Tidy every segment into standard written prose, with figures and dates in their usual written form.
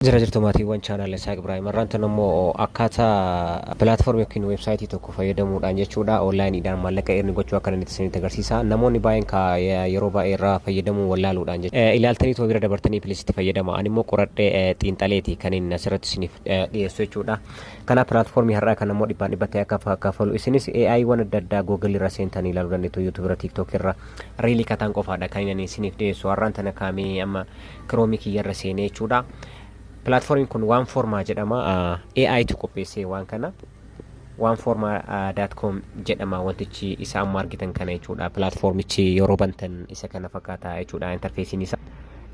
Jira jirtu maatiiwwan chaanaala Isaaq Ibraahim. Har'aan tan immoo akkaataa platformii yookiin weebsaayitii tokko fayyadamuudhaan jechuudha, onlaayiniidhaan maallaqa earn gochuu akka dandeettan isinitti agarsiisa. Namoonni baay'een ka yeroo baay'ee irraa fayyadamuu wallaaluudhaan jechuudha. Ilaaltanii too bira dabartanii, please itti fayyadama. Ani immoo qoradhee xiinxaleeti kan inni asirratti isiniif dhiyeessu jechuudha. Kanaaf platformii har'aa kan immoo dhibbaan dhibbatti akka kaffalu isinis AI waan adda addaa Google irra seentanii ilaaluu dandeettu, YouTube irra, TikTok irra reelii kataan qofaadha kan inni isiniif dhiyeessu. Har'aan tana kaamee amma Chrome kiyya irra seenee jechuudha. Platformiin kun OneForma jedhama. AI tu qopheessee waan kana. OneForma.com jedhama wantichi isa amma argitan kana jechuudha. Platformichi yeroo bantan isa kana fakkaata jechuudha interfaceiin isaa.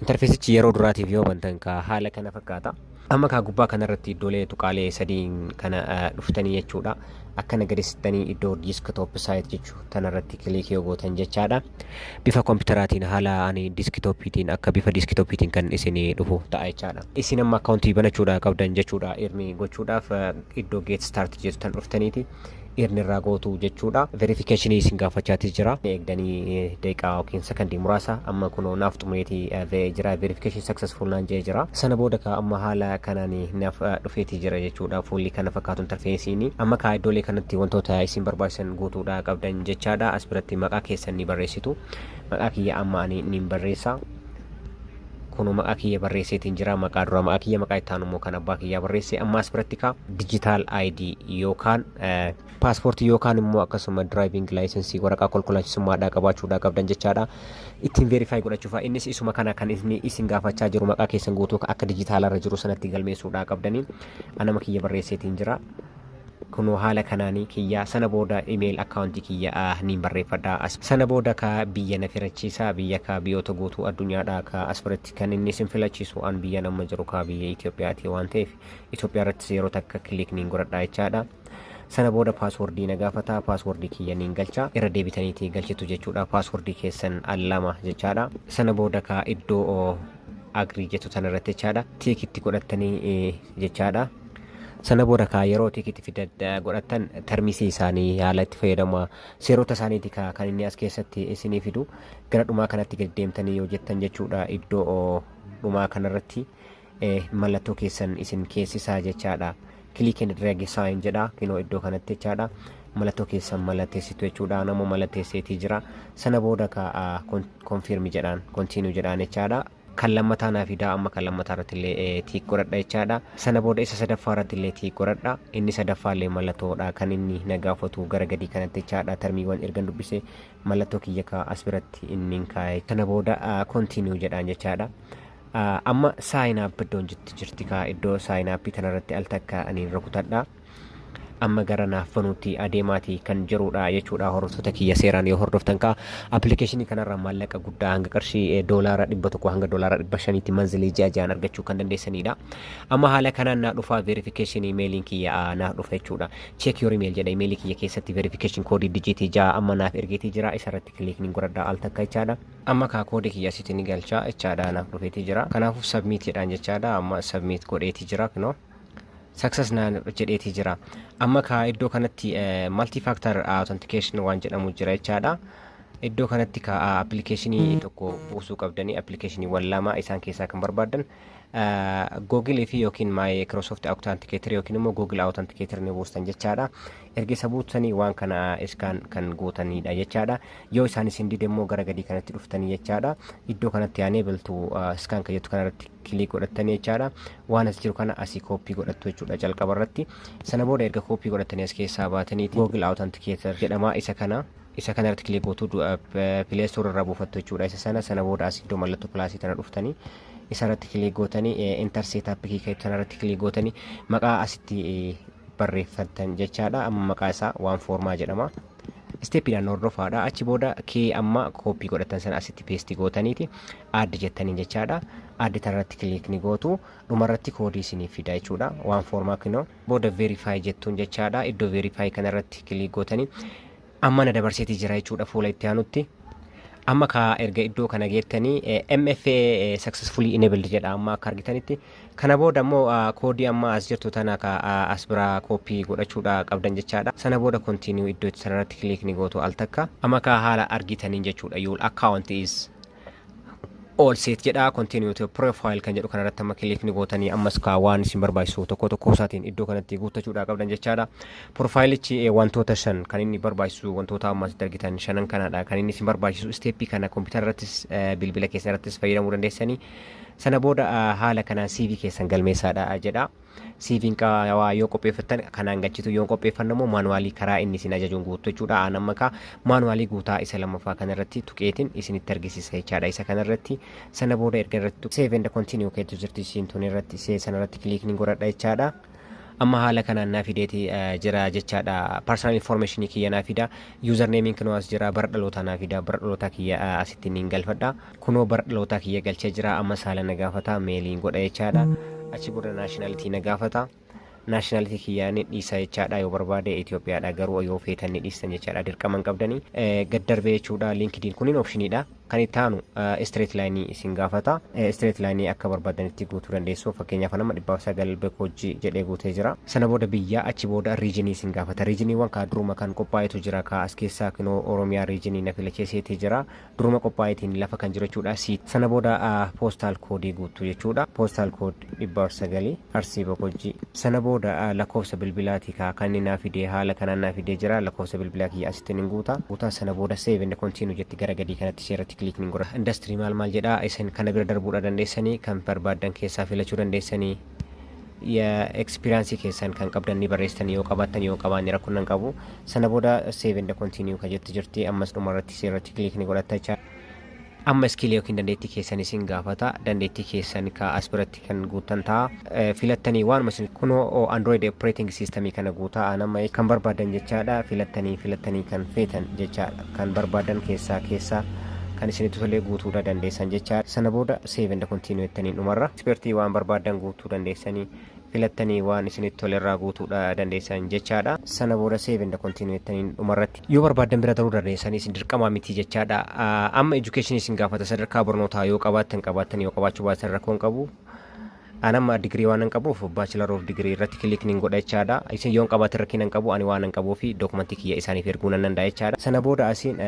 Interfaceichi yeroo duraatiif yoo bantan ka haala kana fakkaata. Amma kaa gubbaa kanarratti iddoolee tuqaalee sadiin kana dhuftanii jechuudha. Akkana gadi sittanii iddoo desktop site jechuu tanarratti click yoo gootan jechaadha. Bifa kompiitaraatiin haala ani desktopiitiin akka bifa desktopiitiin kan isin dhufu ta'a jechaadha. Isin amma akkaawuntii banachuudha qabdan jechuudha. Earn gochuudhaaf iddoo get start jettu tan dhuftaniiti earn irraa gootu jechuudha. Verificationii isin gaafachaatis jira. Eegdanii daqiiqaa yookiin sakandii muraasa. Amma kunoo naaf xumureetii jira. Verification successful naan jee jira. Sana booda ka amma haala kanaan naaf dhufeetii jira jechuudha. Fuulli kana fakkaatu interfaceiin. Amma kaa iddoolee kanatti wantoota isin barbaachisan guutuudha qabdan jechaadha. As biratti maqaa keessan ni barreessitu. Maqaa kiyya amma ani ni barreessa. Kunoo maqaa kiyya barreesseetiin jira. Maqaa dura maqaa kiyya, maqaa itti aanu immoo kan abbaa kiyyaa barreesse. Amma as biratti ka digital ID yookaan paaspoortii yookaan immoo akkasuma driving licensii, waraqaa konkolaachisummaadhaa qabaachuudhaa qabdan jechaadha. Ittiin verify godhachuuf innis isuma kana kan inni isin gaafachaa jiru, maqaa keessan guutuu akka dijitaalarra jiru sanatti galmeessuudhaa qabdanii. Anama kiyya barreesseetiin jira. Kunoo haala kanaanii kiyya. Sana booda email akkaawuntii kiyya niin barreeffadha. Sana booda ka biyya na filachiisa. Biyya ka biyyoota guutuu addunyaadha ka as biratti kan inni isin filachiisu. An biyya nama jiru ka biyya Itoophiyaati waan ta'eef Itoophiyaa irratti yeroo takka click niin godhadha jechaadha. Sana booda passwordii na gaafata. Passwordii kiyya niin galcha. Irra deebitaniitii galchitu jechuudha passwordii keessan al lama jechaadha. Sana booda ka iddoo agree jettu tanarratti jechaadha tick itti godhattanii jechaadha. Sana booda kaa yeroo tick itti godhattan termsii isaanii, haala itti fayyadama seerota isaaniiti kan inni as keessatti isinii fidu. Gara dhumaa kanatti gadi deemtanii yoo jettan jechuudha, iddoo dhumaa kanarratti mallattoo keessan isin keessisaa jechaadha. Click and drag sign jedha kinoo iddoo kanatti jechaadha. Mallattoo keessan mallatteessitu jechuudha. Nama mallatteesseetii jira. Sana booda ka confirm jedhaan, continue jedhaan jechaadha. Kan lammataa naa fidaa. Amma kan lammataa irratti illee tick godhadha jechaadha. Sana booda isa sadaffaa irratti illee tick godhadha. Inni sadaffaa illee mallattoodha kan inni na gaafatu gara gadii kanatti jechaadha. Termiiwwan ergan dubbise mallattoo kiyya ka as biratti inni kaa'e. Sana booda continue jedhaan jechaadha. Amma sign up iddoon jirti kaa iddoo sign up tanarratti al takka ani rukutadha. Amma gara naaf banuutti adeemaati kan jirudha jechuudha. Hordoftoota kiyya, seeraan yoo hordoftan kaa appilikeeshinii kanarraa maallaqa guddaa hanga qarshii $100 hanga $500tti monthly ji'a ji'aan argachuu kan dandeessanidha. Amma haala kanaan naa dhufaa, verification emailiin kiyya naaf dhufa jechuudha. Check your email jedha. Emailii kiyya keessatti verification koodii dijiitii 6 amma naaf ergeetii jira. Isarratti click ni godhadha al takka jechaadha. Amma kaa koodii kiyya asitti ni galcha jechaadha. Naaf dhufeetii jira. Kanaafuu submit jedhaan jechaadha. Amma submit godheetii jira. Kunoo success naan jedheetii jira. Amma kaa iddoo kanatti multi factor authentication waan jedhamu jira jechaadha. Iddoo kanatti ka appilikeeshinii tokko buusuu qabdanii, appilikeeshiniiwwan lama isaan keessaa kan barbaadan Google fi yookiin Microsoft Authenticator yookiin immoo Google Authenticator ni buustan jechaadha. Erga isa buustanii waan kana scan kan gootanidha jechaadha. Yoo isaan isin dide immoo gara gadii kanatti dhuftanii jechaadha. Iddoo kanatti enable to scan kan jettu kanarratti click godhattanii jechaadha. Waan as jiru kana asii copy godhattu jechuudha jalqaba irratti. Sana booda erga copy godhattanii as keessaa baataniiti Google Authenticator jedhama isa kana. Isa kanarratti click gootu, Play Store irraa buufattu jechuudha isa sana. Sana booda as iddoo mallattoo plusii tana dhuftanii isarratti click gootanii enter setup key kanarratti click gootanii maqaa asitti barreeffattan jechaadha. Amma maqaa isaa OneForma jedhama. Stepiidhaan hordofaadha. Achi booda kee amma copy godhatan sana asitti paste gootaniiti add jettanii jechaadha. Add tanarratti click ni gootu. Dhumarratti koodii isiniif fida jechuudha. OneForma kinoo booda verify jettuun jechaadha. Iddoo verify kanarratti click gootanii amma na dabarseetii jira jechuudha fuula itti aanutti. Amma ka erga iddoo kana geettanii MFA successfully enabled jedha amma akka argitanitti. Kana booda immoo koodii amma as jirtu tana ka as biraa copy godhachuudha qabdan jechaadha. Sana booda continue iddoo sanarratti click ni gootu al takka. Amma ka haala argitaniin jechuudha, your account is All set jedha. Continue to profile kan jedhu kanarratti amma click ni gootanii, ammas kaa waan isin barbaachisu tokko tokko isaatiin iddoo kanatti guuttachuudhaa qabdan jechaadha. Profileichi wantoota shan kan inni barbaachisu, wantoota amma asitti argitan shanan kanadha kan inni isin barbaachisu. Steppii kana kompiitara irrattis, bilbila keessan irrattis fayyadamuu dandeessanii. Sana booda haala kanaan CV keessan galmeessaadha jedha. CV'n qaawaa yoo qopheeffattan kanaan galchitu, yoo qopheeffannu immoo manualii karaa inni isin ajajuun guutu jechuudha. Aan amma kaa manualii guutaa isa lammaffaa kanarratti tuqeetiin isinitti argisiisa jechaadha. Isa kanarratti sana booda erga irratti save and continue keetu jirti isiin tun irratti, see sanarratti click ni godhadha jechaadha. Amma haala kanaan naa fideeti jira jechaadha. Personal information kiyya naa fida. Username kunoo as jira. Bara dhalootaa naa fida. Bara dhalootaa kiyya asitti niin galfadha. Kunoo bara dhalootaa kiyya galchee jira. Amma saala na gaafata, maleiin godha jechaadha. Achi booda nationality na gaafata. Nationality kiyya ni dhiisa jechaadha. Yoo barbaade Itoophiyaadha, garuu yoo feetan ni dhiistan jechaadha, dirqama hin qabdanii. Gad darbee jechuudha. LinkedIn kuniin optioniidha. Kan itti aanu street lineii isin gaafata. Street lineii akka barbaadanitti guutuu dandeessu. Fakkeenyaaf, nama 109 Bekoojii jedhee guutee jira. Sana booda biyya, achi booda regionii isin gaafata. Regioniiwwan kaa duruma kan qophaa'etu jira. Kaa as keessaa kinoo Oromiyaa regionii na filacheeseetii jira. Duruma qophaa'eetiin lafa kan jiru jechuudha. Sana booda postal codeii guutuu jechuudha. Postal code 900, Arsii Boqojjii. Sana booda lakkoofsa bilbilaatii kaa kan inni naa fidee haala kanaan naa fidee jira. Lakkoofsa bilbilaa kiyya asitti ni guuta. Guutaa sana booda save and continue jetti gara gadii kanatti, seerratti click ni godha. Industry maal maal jedha, isin kana bira darbuudha dandeessanii, kan barbaaddan keessaa filachuu dandeessanii. Experienceii keessan kan qabdan ni barreessitan yoo qabaattan, yoo qabaanne rakkoon hin qabu. Sana booda save and continue kan jetti jirti. Ammas dhumarratti seerratti click ni godhatta jecha. Amma skillii yookiin dandeettii keessan isin gaafata. Dandeettii keessan ka as biratti kan guuttan ta'a. Filattanii waanuma isin kunoo Android operating systemii kana guutaa nama kan barbaadan jechaadha. Filattanii filattanii kan feetan jechaadha. Kan barbaadan keessaa keessaa kan isinitti tolee guutuudha dandeessan jechaadha. Sana booda save and continue jettanii dhumarra. Expertii waan barbaadan guutuu dandeessanii, filattanii waan isinitti tolerraa guutuudha dandeessan jechaadha. Sana booda save and continue jettanii dhumarratti yoo barbaadan bira taruu dandeessanii, isin dirqamaa miti jechaadha. Amma education isin gaafata. Sadarkaa barnootaa yoo qabaattan qabaattan, yoo qabaachuu baatan rakkoo hin qabu. An amma digirii waan hin qabuuf bachelor of degree irratti click niin godha jechaadha. Isin yoo hin qabaatin rakkina hin qabu, ani waan hin qabuu fi dookumentii kiyya isaaniif erguu nan danda'a jechaadha. Sana booda asiin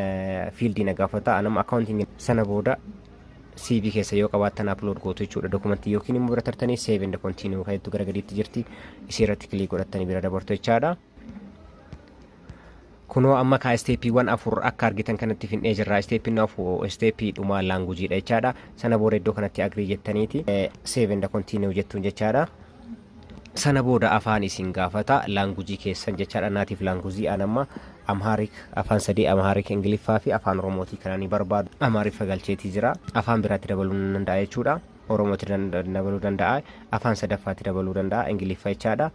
fieldii na gaafata. An amma accounting. Sana booda CV keessa yoo qabaattan upload gootu jechuudha dookumentii, yookiin immoo bira tartanii save and continue kan jettu gara gadiitti jirti, isii irratti click godhattanii bira dabartu jechaadha. Kunoo amma kaa steppiiwwan afur akka argitan kanatti finnee jirra. Steppiin afur steppii dhumaa languageiidha jechaadha. Sana booda iddoo kanatti agree jettaniiti save and continue jettuun jechaadha. Sana booda afaan isin gaafata, languageii keessan jechaadha. Native languageii an amma Amharic, afaan sadii, Amharic, Ingiliffaa fi Afaan Oromootii kanaan ni barbaadu. Amaariffa galcheetii jira. Afaan biraatti dabaluu ni danda'a jechuudha. Oromootti dabaluu danda'a. Afaan sadaffaatti dabaluu danda'a, Ingiliffa jechaadha.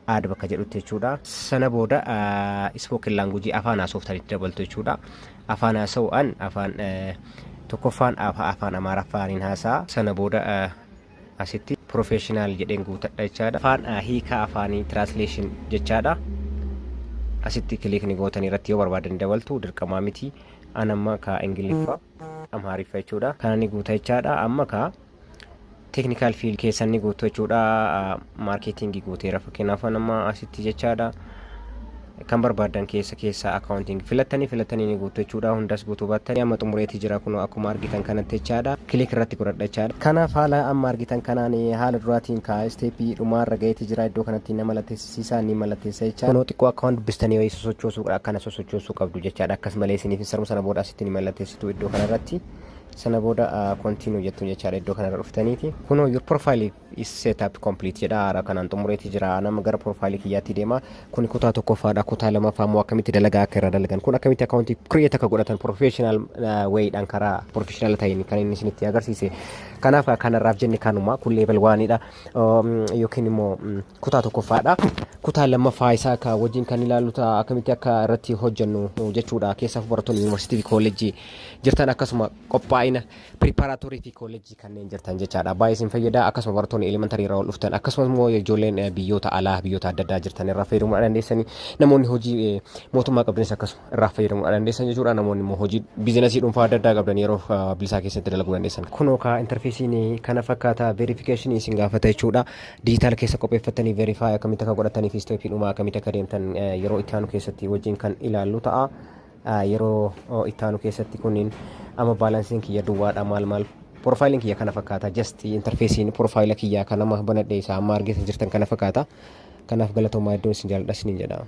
Add bakka jedhutti jechuudha. Sana booda spoken languageii afaan haasoftanitti dabaltu jechuudha. Afaan haasa'u'an afaan tokkoffaan afaan Amaaraffaaniin haasa'a. Sana booda asitti professional jedheen guutadha jechaadha. Afaan hiikaa afaanii, translation jechaadha. Asitti click ni gootanii irratti yoo barbaadan dabaltu, dirqamaa miti. An amma ka Ingiliffa, Amaariffa jechuudha. Kana ni guuta jechaadha. Amma ka technical field keessan ni guutu jechuudha. Marketingii guuteera fakkeenyaaf amma asitti jechaadha. Kan barbaadan keessa keessa accounting filattanii filattanii ni guutu jechuudha. Hundas guutuu baattanii amma xumureetii jira kun akkuma argitan kanatti jechaadha. Click irratti godhadha jechaadha. Kanaaf haala amma argitan kanaan haala duraatiin kaa steppii dhumaarra gaheetii jira. Iddoo kanatti nama mallatteessisiisaa, ni mallatteessa jechaadha. Kunoo xiqqoo akka waan dubbistanii wayii sosochoosuu akkana sosochoosuu qabdu jechaadha. Akkas malee isiniif hin sarmu. Sana booda asitti ni mallatteessitu iddoo kanarratti. Sana booda continue jettuun jechaadha iddoo kanarra dhuftaniiti. Kunoo "Your profile is set up complete" jedha. Haala kanaan xumureeti jira. Nama gara profileii kiyyaatti deema. Kuni kutaa tokkoffaadha. Kutaa lamaffaa immoo akkamitti dalagaa akka irra dalagan, kun akkamitti accountii create akka godhatan professional wayiidhaan, karaa professional ta'een kan inni isinitti agarsiise. Kanaaf kanarraaf jenne kanuma. Kun level oneidha yookiin immoo kutaa tokkoffaadha. Kutaa lammaffaa isaa akka wajjin kan ilaallu ta'a, akkamitti akka irratti hojjennu jechuudha. Keessaaf barattoonni yuunivarsiitii fi koollejjii jirtan, akkasuma qophaa'ina, preparatory fi koollejjii kanneen jirtan jechaadha. Baay'ee isin fayyada. Akkasuma barattoonni elementary irraa ol dhuftan, akkasumas immoo ijoolleen biyyoota alaa, biyyoota adda addaa jirtan irraa fayyadamuu dandeessanii. Namoonni hojii mootummaa qabdanis akkasuma irraa fayyadamuu dandeessan jechuudha. Namoonni immoo hojii businessii dhuunfaa adda addaa qabdan yeroo bilisaa keessatti dalaguu dandeessan. Kunoo kaa interfaceiin kana fakkaata. Verificationii isin gaafata jechuudha. Digital keessa qopheeffatanii verify akkamitti akka godhatanii fi steppii dhumaa akkamitti akka deemtan yeroo itti aanu keessatti wajjin kan ilaallu ta'a. Yeroo itti aanu keessatti kunniin amma balanceiin kiyya duwwaadha, maal maal. Profileiin kiyya kana fakkaata. Just interfaceiin profile kiyyaa kan nama banadhe isaa amma argitan jirtan kana fakkaata. Kanaaf galatoomaa, iddoon isin jaalladha isiniin jedha.